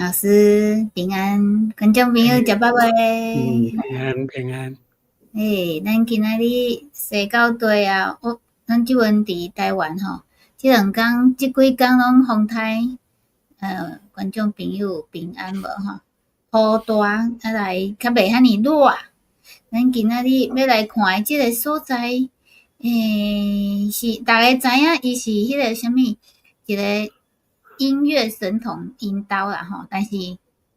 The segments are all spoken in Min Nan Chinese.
老師平安，觀眾朋友食飽未？平安平安。欸，咱今仔日西到底啊，我咱這陣佇台灣吼，這兩工這幾工攏風颱，觀眾朋友平安無吼？雨大，啊來較袂遐爾熱。咱今仔日欲來看的這个所在，欸，是逐家知影，伊是彼个啥物，一个音樂神童𪜶兜啦吼，但是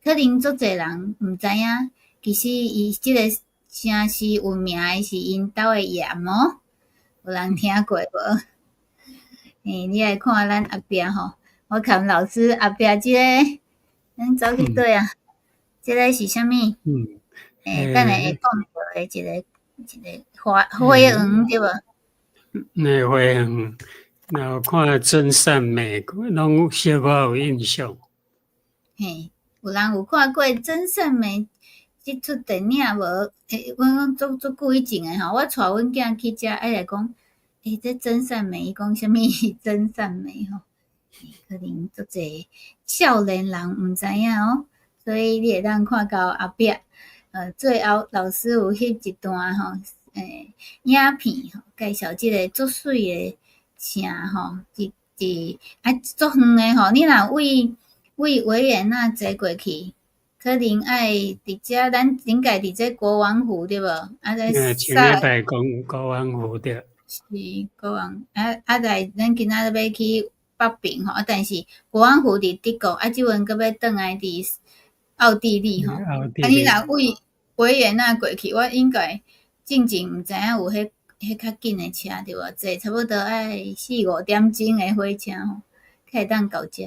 可能足濟人毋知影，其實伊這个城市有名的是𪜶兜的鹽哦，有人聽過無？欸，你來看咱後壁吼，我看老師後壁這个，咱走去佗啊？這个是啥物？欸，等下會講著的一个一个花花園對無？那花園。然後看真善美，攏小可有印象。嘿，有人有看過真善美這齣電影無？欸，阮講足足久以前的吼，我帶阮囝去遮，伊會講，欸，這真善美，伊講啥物真善美吼？可能足濟少年人毋知影哦，所以你會當看到後壁，最後老師有翕一段吼，欸，影片吼，介紹這个足媠的城吼，佇佇啊足遠的吼，你若為為維也納坐過去，可能愛佇遮咱頂屆佇這國王湖對無？啊，咧前禮拜講國王湖對。是國王啊啊來，咱今仔日欲去北爿吼，啊，但是國王湖佇德國，啊，這陣閣欲轉來佇奧地利吼。啊，你若為維也納過去，我應該進前毋知影有彼彼較緊的車對無？坐差不多愛四五點鐘的火車吼，才會當到遮。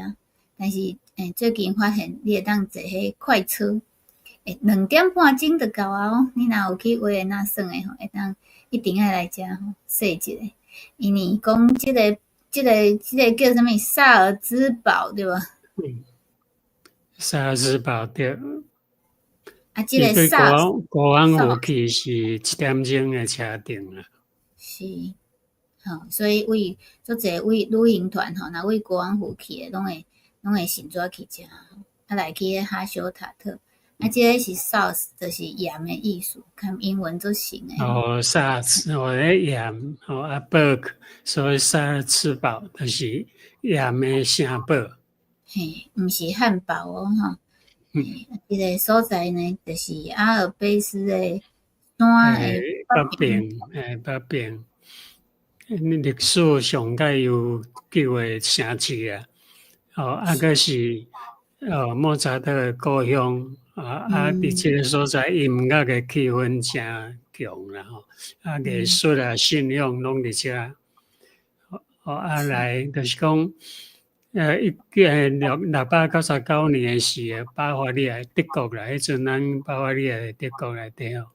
但是，欸，最近發現你會當坐彼快車，欸，2點半鐘就到啊哦。你若有去維也納耍的吼，會當一定愛來遮吼，踅一下。因為講這个、這个、這个叫啥物？薩爾茲堡對無？嗯，薩爾茲堡對。啊，這個薩國王湖去是1點鐘的車程啊。是，吼，所以為足濟位旅行團吼，若為國王湖去的，攏會先怎去遮，啊來去彼哈修塔特，啊，這个是 salt，就是鹽的意思，看英文足成的。哦，薩爾哦，彼鹽哦，啊，Burg，所以薩爾茨堡就是鹽的城堡。嘿，毋是漢堡哦，吼。嗯。這个所在呢，就是阿爾卑斯的山的北爿，欸，北爿，歷史上蓋悠久的城市啊。哦，啊，閣是哦，莫扎特的故鄉啊，啊，佇這个所在音樂的氣氛誠強啦吼，啊，藝術啊，信仰攏佇遮。哦，啊來就是講，一699年的時，巴伐利亞德國啦，彼陣咱巴伐利亞的德國內底吼，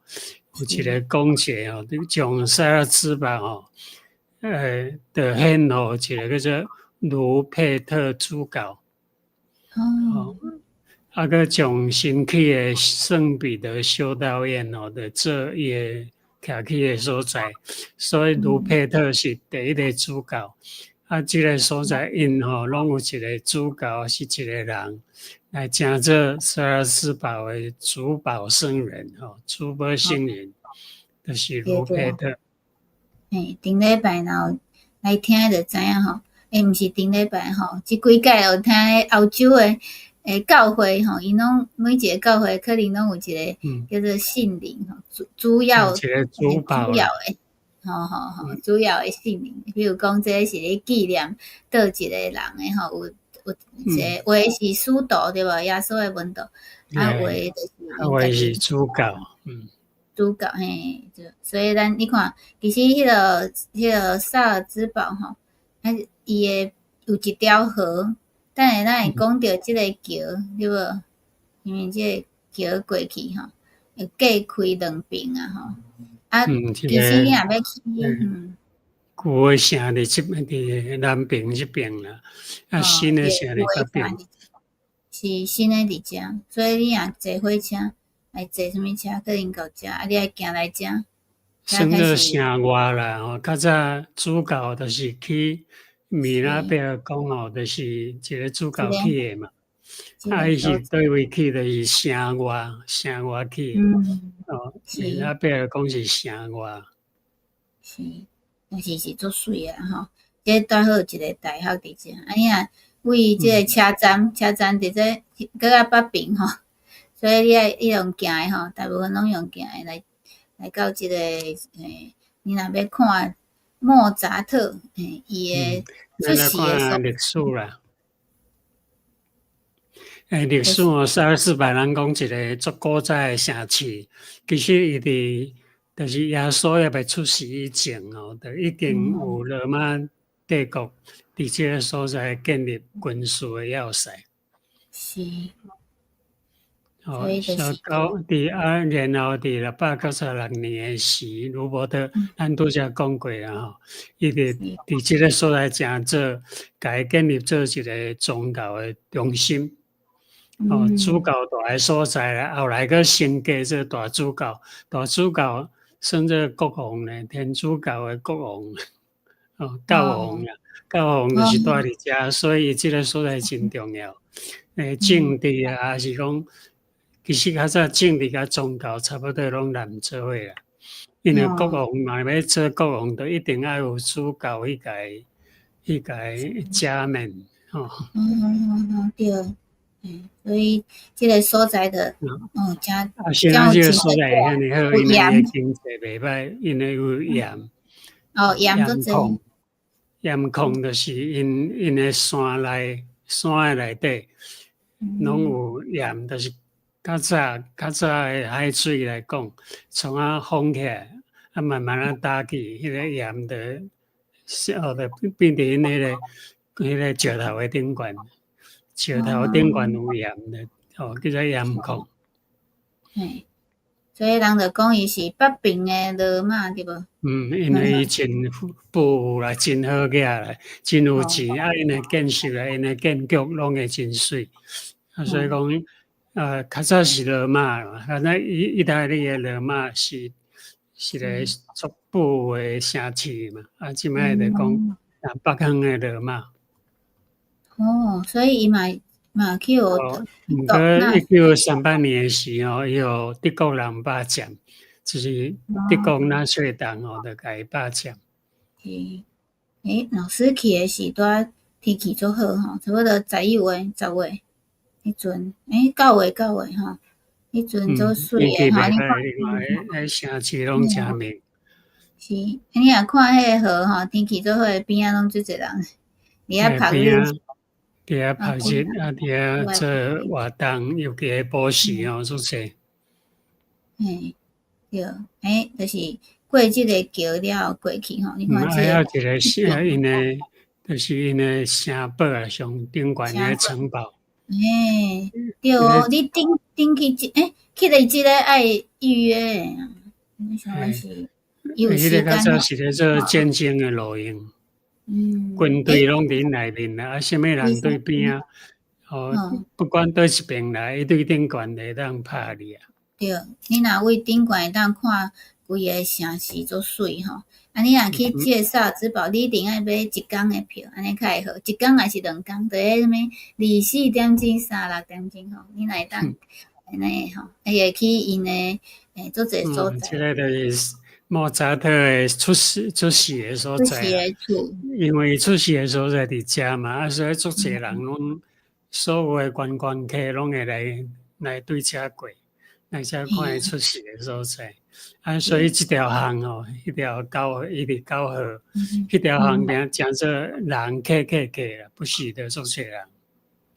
有一个公爵吼，將薩爾茲堡吼，就獻予一个叫做盧佩特主教。哦，啊，閣將新起的聖彼得修道院吼，就做伊的徛起的所在，所以盧佩特是第一个主教。啊，這个所在𪜶吼，攏有一个主教是一个人來成做薩爾茲堡的主保聖人吼，主保聖人，就是盧佩特。嘿，頂禮拜若有來聽就知影吼。欸，毋是頂禮拜吼，這幾屆有聽歐洲的欸教會吼，𪜶攏每一个教會可能攏有一個叫做聖靈吼，主主要主要的，吼吼吼，主要的聖靈。比如講，這个是咧紀念佗一个人的吼，有有一个有的是使徒對無？耶穌的門徒，啊，有的就是有的是主教，嗯。主教嘿，就所以咱你看，其實彼个薩爾茲堡吼，啊，伊的有一條河，等下咱會講著這個橋，對無？因為這个橋過去吼，會隔開兩爿啊吼。啊，其實你若欲去，嗯。舊的城佇這邊，佇南爿這爿啦，啊，新的城佇北爿。是新的佇遮，所以你若坐火車，愛坐啥物車，可能到遮，啊，你愛行來遮。算做城外啦，吼，較早主教就是去米拉貝爾宮吼，就是一个主教去的嘛。啊，伊是佗位去？就是城外，城外去。哦，阿伯講是城外。是，但是是足媠啊吼！這拄好一个大學佇遮，啊你若位這个車站，車站佇這閣較北邊吼，所以你愛用行的吼，大部分攏用行的來到這个你若欲看莫扎特，伊的出世的所歷史啦。歷史哦，薩爾斯堡人講一个足古早的城市，其實伊佇就是耶穌猶未出世以前哦，就已經有羅馬帝國佇這个所在建立軍事的要塞。哦，小佇啊，然後佇696年的時，盧伯特，咱拄才講過啊吼，伊佇這个所在誠早，共伊建立做一个宗教的中心。哦，主教蹛的所在啦，後來閣升格做大主教，大主教算做國王咧，天主教的國王，哦，教皇啦，教皇就是蹛佇遮，所以這个所在真重要。政治啊，抑是講，其實較早政治佮宗教差不多攏連做伙啦。因為國王嘛欲做國王，就一定愛有主教去共加冕，吼。嗯嗯嗯，對。所以這个所在的，誠啊，現在這个所在遐爾好，因為伊經濟袂歹，因為有鹽。哦，鹽足濟。鹽礦就是𪜶的山內底，攏有鹽，就是較早的海水來講，創啊封起來，啊慢慢仔焦去，彼个鹽就哦，就變佇彼个石頭的頂懸。石頭頂懸有鹽的，哦，叫做鹽礦。嘿，所以人就講伊是北邊的羅馬，對無？嗯，因為伊真富有啦，真好額啦，真有錢，啊，𪜶的建設啊，𪜶的建築攏會真媠。啊，所以講，較早是羅馬，較早意大利的羅馬是個足富的城市嘛，啊，這擺就講啊，北方的羅馬。哦，所以伊嘛去予毋過1938年的時吼，伊予德國人霸佔，就是德國納粹黨吼，就共伊霸佔。是，老師去的時拄仔天氣足好吼，差不多11月、10月彼陣，9月吼，彼陣足媠的吼。你看，彼城市攏誠美。是，你若看彼个河吼，天氣足好，邊仔攏足濟人，佇遐曬日。佇遐曬日，啊，佇遐做活動，尤其下晡時吼，足濟。嘿，對，就是過這个橋了後過去吼，你看這個。還有一个是𪜶的，就是𪜶的城堡啊，上頂懸的城堡。嘿，對哦，你頂去這，去佇這個愛預約的，你想是有時間。彼个較早是咧做戰爭的露營。軍隊攏佇內面啦，啊，啥物人對邊仔，哦，不管佗一爿來，伊對頂懸會當拍你啊。對，你若位頂懸會當看規个城市足媠吼，啊，你若去這薩爾茲堡，你一定愛買一工的票，按呢較會好。一工抑是2工，就彼啥物24點鐘、36點鐘吼，你若會當按呢吼，會去𪜶的足濟所在。這个就是莫扎特的出世的所在，因為出世的所在佇遮嘛，啊，所以足濟人攏所有的觀光客攏會來對遮過，來遮看伊出世的所在。啊，所以這條巷吼，彼條九一直九號，彼條巷名誠做人客客客啦，不時的足濟人。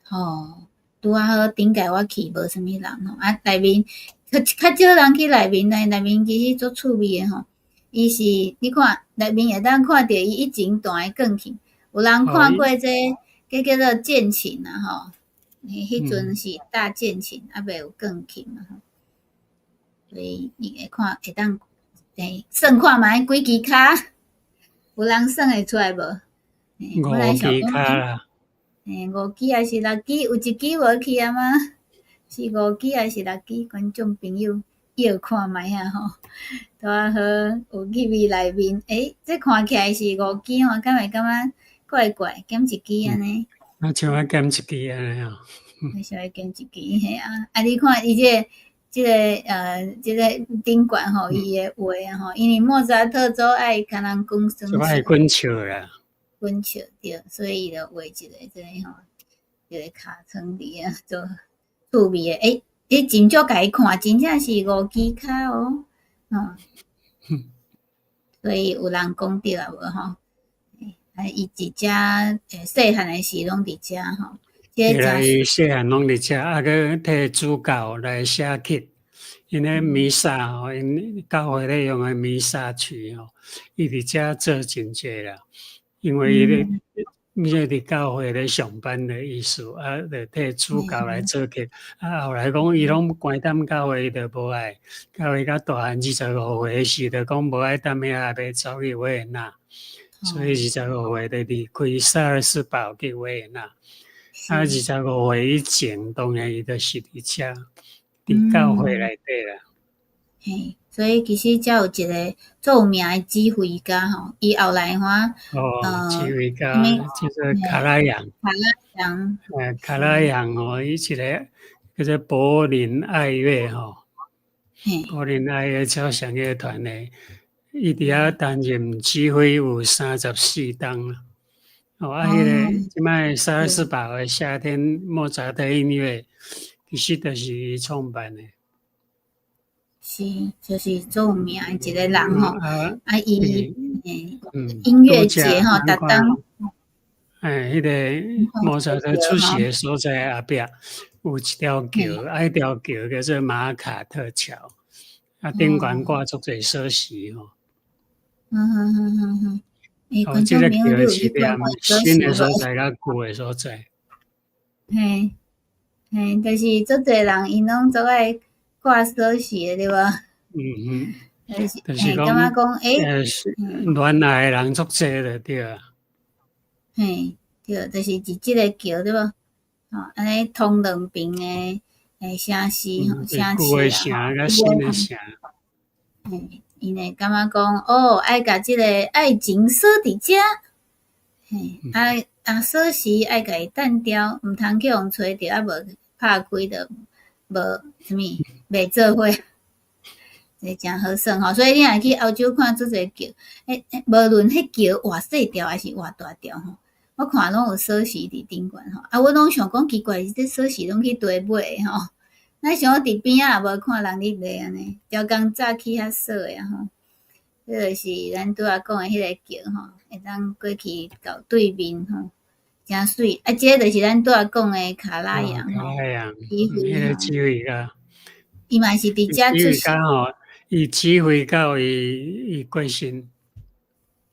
吼，拄仔好頂屆我去無啥物人吼，啊，內面較少人去內面，但內面其實足趣味的吼。伊是你看內面會當看著伊以前彈的鋼琴，有人看過這個叫做鍵琴啊吼，彼陣是大鍵琴，猶未有鋼琴嘛吼。所以你會看會當算看覓幾支跤，有人算會出來無？五支跤啦。五支抑是六支？有一支無去啊嗎？是五支抑是六支？觀眾朋友臆看覓啊吼，拄仔好有入去內面，這看起來是五支吼，敢會感覺怪怪，減一支按呢？啊，像啊減一支按呢吼。稍微拣一支嘿啊！啊，你看伊這個頂懸吼，伊的畫啊吼，因為莫扎特做愛共人講耍做愛滾笑啦，滾笑對，所以伊就畫一個這个吼，一個尻川佇啊做趣味的。欸，你真少共伊看，真正是五支跤哦，吼。所以有人講著啊無吼？啊，伊佇遮細漢的時攏佇遮吼。對啦，伊細漢攏佇遮，啊，閣替主教來寫曲，𪜶咧彌撒吼，𪜶教會咧用的彌撒曲吼，伊佇遮做真濟啦。因為伊咧，伊佇教會咧上班的意思，啊，就替主教來做曲。啊，後來講伊攏關踮教會，伊就無愛。到伊較大漢25歲時，就講無愛踮遐，欲走去維也納。所以25歲就離開薩爾斯堡去維也納。啊，25歲以前，當然伊就是佇遮，佇教會內底啦。嘿，所以其實遮有一個足有名的指揮家吼，伊後來話，哦，指揮家叫做卡拉揚。卡拉揚。卡拉揚哦，伊一個叫做柏林愛樂吼，柏林愛樂交響樂團的，伊佇遐擔任指揮有34冬啦。哦，啊，彼个這擺薩爾斯堡的夏天莫扎特音樂，其實就是伊創辦的。是，就是足有名的一個人吼。啊，伊音樂節吼，逐冬。哎，彼个莫扎特出世的所在後壁有一條橋，啊，彼條橋叫做馬卡特橋，啊，頂懸掛足濟鎖匙吼。哦，這个橋是連新的所在佮舊的所在。嘿，嘿，就是足濟人𪜶攏足愛掛鎖匙的對無？嗯嗯。就是感覺講，欸，戀愛的人足濟就對啊。嘿，對，就是佇這个橋對無？吼，按呢通兩爿的城市吼，城市啊。舊的城佮新的城。嘿，𪜶會感覺講，哦，愛共這个愛情鎖佇遮，嘿，啊啊鎖匙愛共伊擲掉，毋通去予揣著，啊無拍開就無啥物，袂做伙，這誠好耍吼。所以你若去歐洲看足濟橋，欸欸，無論彼橋偌細條還是偌大條吼，我看攏有鎖匙佇頂懸吼。啊，我攏想講奇怪，這鎖匙攏去佗買的吼？咱想講佇邊仔也無看人咧賣按呢，刁工早起較鎖的啊吼。這就是咱拄仔講的彼个橋吼，會當過去到對面吼，誠媠。啊，這個就是咱拄仔講的卡拉揚吼，卡拉揚，彼個指揮家。伊嘛是佇遮出世。指揮家吼，伊指揮到伊過身。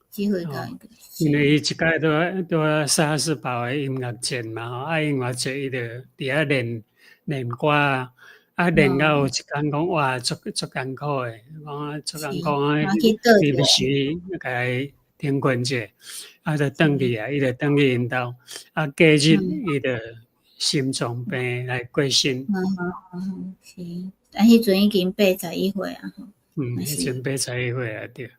指揮到伊過身。因為伊一擺拄拄薩爾斯堡的音樂節嘛吼，啊音樂節伊就佇遐練練歌啊，啊練到有一工講哇，足足艱苦的，講足艱苦啊，伊時共伊停睏者，啊就轉去啊，伊就轉去𪜶兜，啊隔日伊就心臟病來過身。嗯，是，啊，彼陣已經81歲啊。嗯，彼陣81歲啊，對。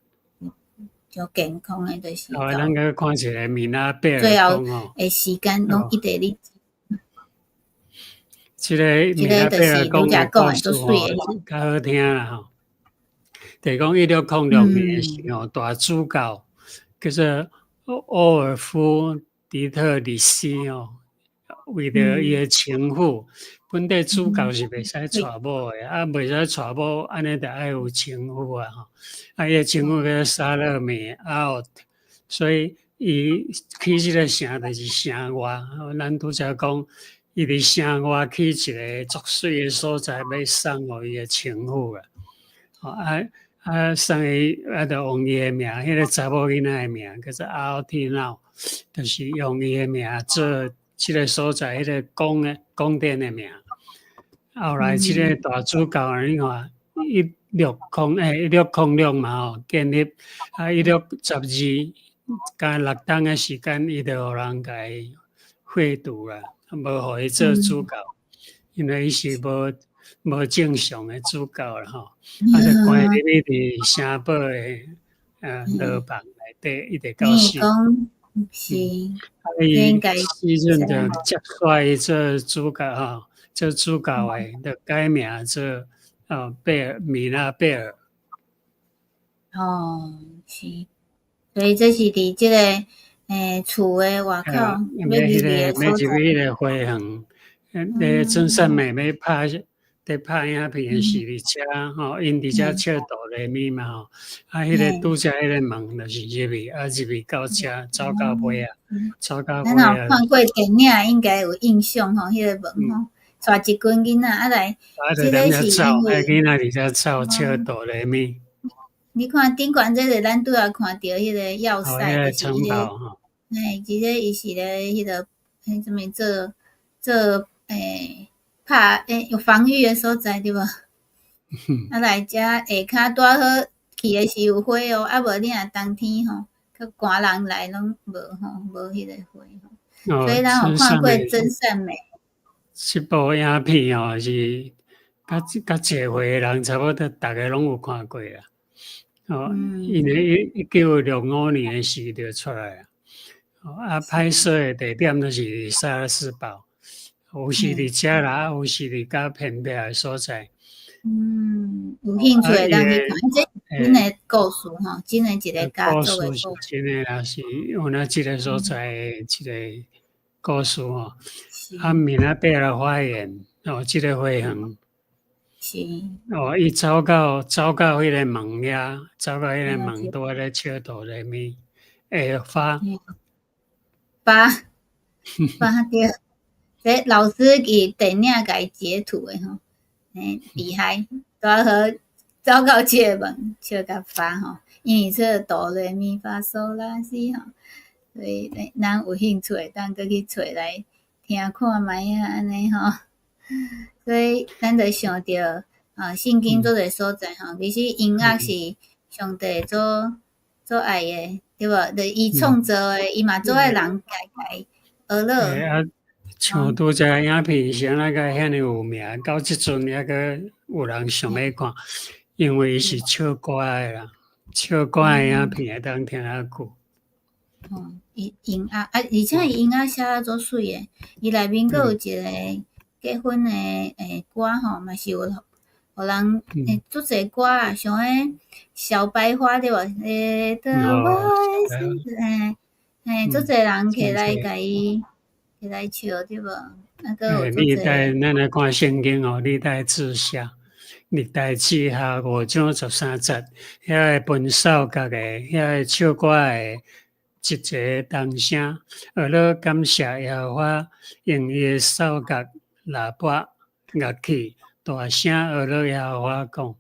足健康的，就是。哦，咱閣看一个米拉貝爾宮吼，的時間攏一直咧。這个米拉貝爾宮的故事吼，較好聽啦吼。就是講1606年的時候，大主教叫做奧爾夫迪特里斯哦，為著伊的情婦，本底主教是袂使娶某的，啊，袂使娶某，按呢就愛有情婦啊吼。啊，伊的情婦叫做沙勒米阿奧特，所以伊起這个城就是城外。咱拄才講，伊佇城外起一个足媠的所在，欲送予伊的情婦啊。啊啊，送伊啊，就用伊的名，彼个查某囡仔的名叫做阿奧蒂鬧，就是用伊的名做這个所在，彼个宮的宮殿的名。後來這个大主教你看，1606嘛吼建立，啊1612加6冬的時間，伊就予人共伊廢除啦，無予伊做主教，因為伊是無正常的主教啦吼，啊就關入去佇城堡的牢房內底，一直到死。是，啊，伊时阵就接续伊做主角吼，做主角的，就改名做贝尔米娜贝尔。哦，是，所以這是佇這个厝的外口，欲彼个欲入去彼个花園，咧真善美欲拍佇拍影片的是佇遮吼，𪜶佇遮笑哆來咪嘛吼，啊，彼个拄才彼個門就是入去，啊入去到遮走到尾啊，走到尾啊。咱若看過電影，應該有印象吼，彼個門吼，帶一群囡仔啊來，啊，就踮遐走，彼囡仔佇遮走笑哆來咪。你看頂懸這個，咱拄仔看著彼個要塞，就是彼個，嘿，其實伊是咧彼個，彼啥物做做拍有防禦的所在對無？啊來遮下跤拄仔好去的時有火哦，啊無你若冬天吼，較寒人來攏無吼，無彼個火吼。所以咱有看過真善美。這部影片吼是較較濟歲的人，差不多逐个攏有看過啊。哦，因為1965年的時就出來啊。啊，拍攝的地點就是佇薩爾斯堡，有時佇遮啦，有時佇較偏僻的所在。嗯，有興趣的人去看，這真的故事吼，真的一個家族的故事。真的啦，是有那這個所在的一個故事吼。啊，米娜貝爾花園哦，這個花園。是。哦，伊走到彼個門遐，走到彼個門拄仔咧笑哆來咪，會發。發發對，這老師佇電影共伊截圖的吼，厲害，拄好走到這個門，笑甲發吼，因為這哆來咪發嗦啦西吼，所以咱有興趣會當閣去揣來聽看覓仔按呢吼。所以咱就想著啊，聖經足濟所在吼，其實音樂是上帝所所愛的，對無？就伊創造的，伊嘛足愛人家己學樂。啊，像拄才影片啥那個遐爾有名，到這陣猶閣有人想欲看，因為伊是唱歌的啦，唱歌的影片會當聽較久。哦，伊音樂啊，而且伊音樂寫得足媠的，伊內面閣有一個結婚的歌吼，嘛是有予人足濟歌啊，像彼小白花對無？的我嘿，嘿，足濟人起來共伊起來唱對無？啊，閣有足濟。歷代咱來看聖經哦，歷代志下，歷代志下5章13節，遐个吹哨角的，遐个唱歌的一齊同聲，學了感謝耶和華，用伊的哨角、喇叭、樂器，大聲學了耶和華講，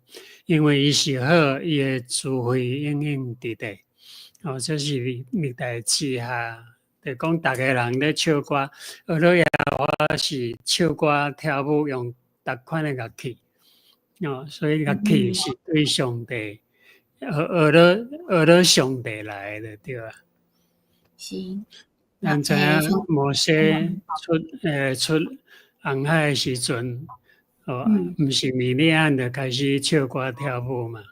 因為伊是好，伊的慈惠永遠佇地。哦，這是歷代志下，就講逐个人咧唱歌，學了耶和華是唱歌跳舞用逐款的樂器。哦，所以樂器是對上帝，學了上帝來的，對啊。是。咱知影摩西出紅海的時陣，哦，毋是米利暗就開始唱歌跳舞嘛？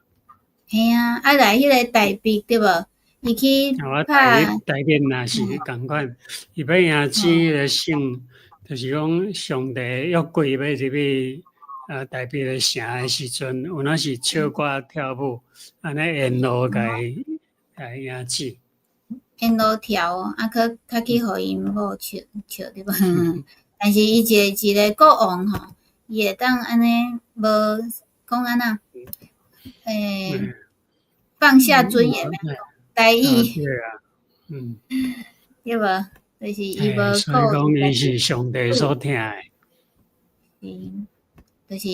嘿啊，啊來彼個大衛對無？伊去拍。大衛若是仝款，伊欲贏止彼个聖，就是講上帝約櫃欲入去大衛的城的時陣，有哪是唱歌跳舞，按呢沿路共伊迎接。沿路跳，啊，閣較去予𪜶某笑笑對無？但是伊一個一個國王吼，伊會當按呢無講按怎？放下尊嚴，台語。對啊，嗯。對無？就是伊無所以講伊是上帝所疼的。是，就是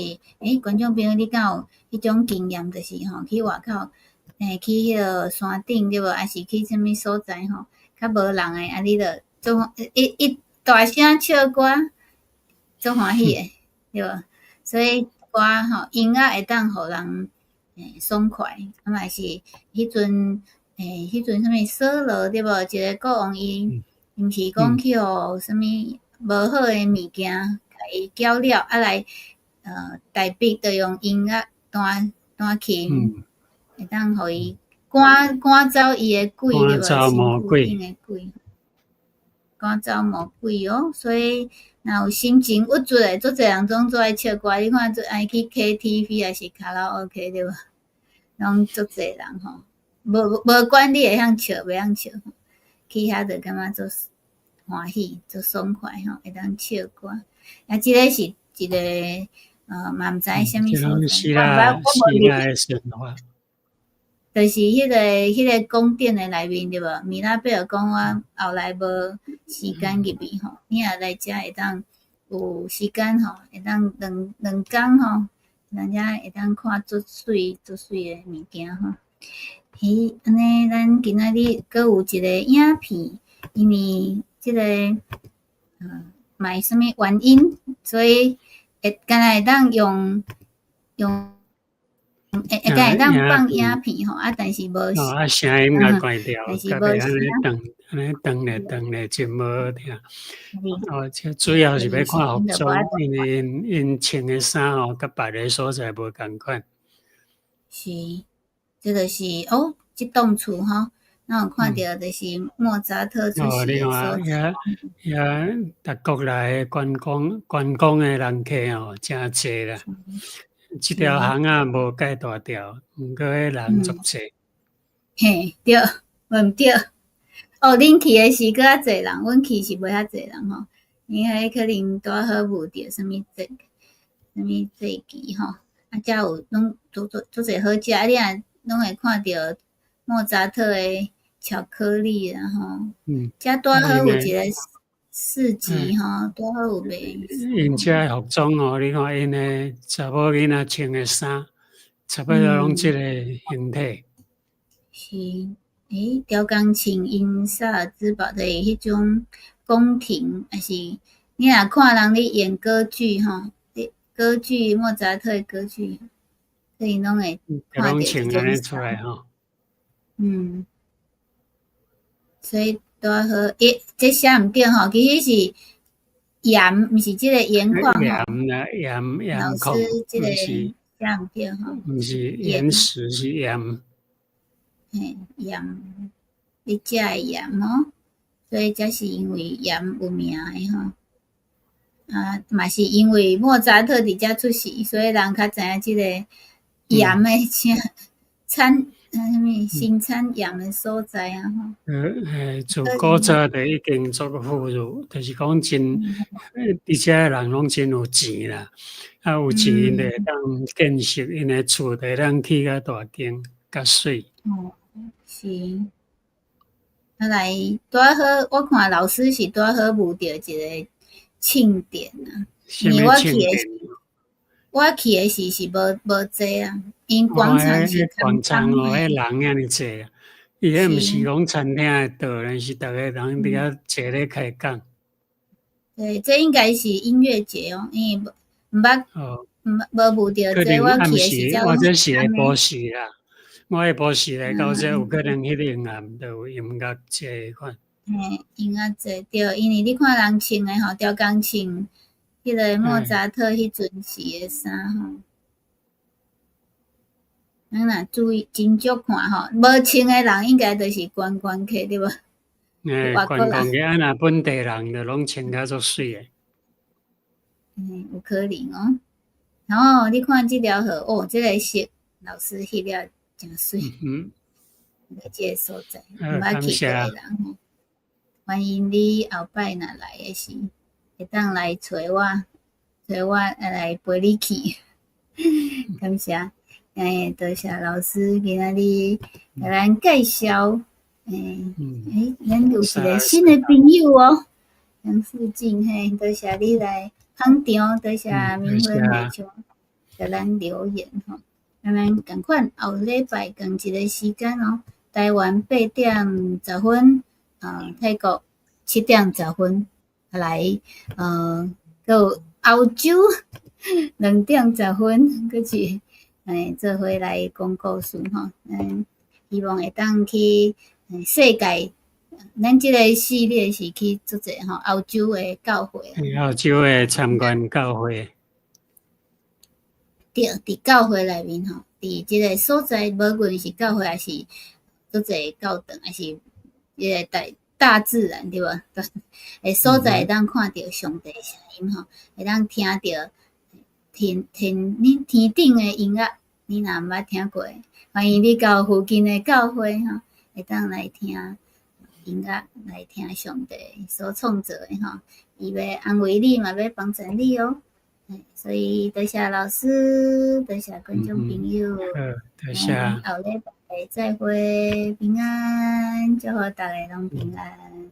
觀眾朋友，你敢有彼種經驗？就是吼，去外口，去彼个山頂對無？抑是去啥物所在吼，較無人的，啊，你就總一一大聲唱歌，足歡喜的，對無？所以歌吼，音樂會當予人爽快，啊嘛是彼陣啥物掃羅對無？一個國王伊毋是講去予啥物無好的物件，共伊攪了，啊來大衛就用音樂彈彈琴，會當予伊趕趕走伊的鬼對無？趕走魔鬼的鬼。趕走魔鬼哦。所以若有心情鬱卒的，足濟人總做愛唱歌。你看做愛去 KTV 抑是卡拉 OK 對無？攏足濟人吼，無管你會曉唱袂曉唱，去遐就感覺足歡喜、足爽快吼，會當唱歌。啊，這个是一個嘛毋知啥物所在，希臘希臘的神話，就是彼個宮殿的內面對無？米拉貝爾講我後來無時間入去吼，你若來遮會當有時間吼，會當兩兩工吼，咱遮會當看足媠足媠的物件吼。彼按呢，咱今仔日閣有一個影片，因為這個嘛是啥物原因，所以會敢若會當用用會敢會當放影片吼，啊，但是無哦，啊，聲音共關掉，家己按呢斷，按呢斷咧斷咧，真無好聽。哦，這主要是欲看服裝，因為𪜶𪜶穿的衫吼，佮別个所在無仝款。是，這就是哦，這棟厝吼，咱有看著就是莫扎特出世的所在。遐遐，逐國來的觀光的人客吼，誠濟啦。這條巷仔無蓋大條，毋過彼人足濟。嘿，對，無毋對。哦，恁去的時閣較濟人，阮去是無遐濟人吼，因為彼可能拄好遇著啥物節，啥物節期吼，啊，才有攏足足足濟好食，啊，你若攏會看著莫扎特的巧克力啊吼。遮拄好有一個市集吼，拄好有賣。𪜶遮的服裝吼，你看𪜶的查某囡仔穿的衫，差不多攏這个形體。是，欸，雕鋼琴𪜶薩爾茲堡的彼種宮廷，抑是你若看人咧演歌劇吼，歌劇莫扎特的歌劇，所以攏會看著這種出來吼。所以拄好，欸，這寫毋對吼，其實是鹽，毋是這個鹽礦吼。鹽啦，鹽鹽老礦，師，這個寫毋對吼。毋是岩石，是鹽。嘿，鹽，你食的鹽吼，所以這是因為鹽有名的吼。啊，嘛是因為莫扎特佇遮出世，所以人較知影這個鹽的產啥物生產鹽的所在啊吼。自古早就已經足富裕，就是講真，佇遮的人攏真有錢啦。啊，有錢𪜶就會當建設𪜶的厝，就會當起較大間、較媠。哦，是。啊來，拄仔好，我看老師是拄仔好遇著一個慶典啊。因為我去的時是無濟啊，𪜶廣場是廣場哦，彼人遐爾濟啊，伊彼毋是講餐廳的桌，是逐个人佇遐坐咧開講。對，這應該是音樂節哦，因為毋捌，毋捌無遇著這，我去的時我這是下晡時啦，我下晡時來到這，有可能彼個暗就有音樂節款。嘿，音樂節對，因為你看人穿的吼，刁工穿彼個莫扎特彼陣時的衫吼。咱若注意斟酌看吼，無穿的人應該就是觀光客對無？欸，觀光客啊，若本地人就攏穿甲足媠的。嗯，有可能哦。然後你看這條河，哦，這個色老師翕了誠媠。這個所在，毋捌去過的人吼，歡迎你後擺若來的時，會當來揣我，揣我來陪你去。感謝，欸，多謝老師今仔日共咱介紹。欸，欸，咱有一個新的朋友哦，楊富進嘿，多謝你來捧場，多謝明輝會長共咱留言吼。咱仝款後禮拜仝一個時間哦，台灣8點10分，泰國7點10分來，閣有歐洲2點10分，閣是欸做伙來講故事吼。咱希望會當去世界，咱這個系列是去足濟吼，歐洲的教會。歐洲的參觀教會。對，佇教會內面吼，佇這個所在，無論是教會抑是足濟教堂，抑是這個大大自然對無？的所在會當看著上帝聲音吼，會當聽著天天你天頂的音樂，你若毋捌聽過，歡迎你到附近的教會吼，會當來聽音樂，來聽上帝所創造的吼，伊欲安慰你嘛，欲幫助你哦。所以多謝老師，多謝觀眾朋友，好，多謝。後禮拜再會，平安，祝福大家攏平安。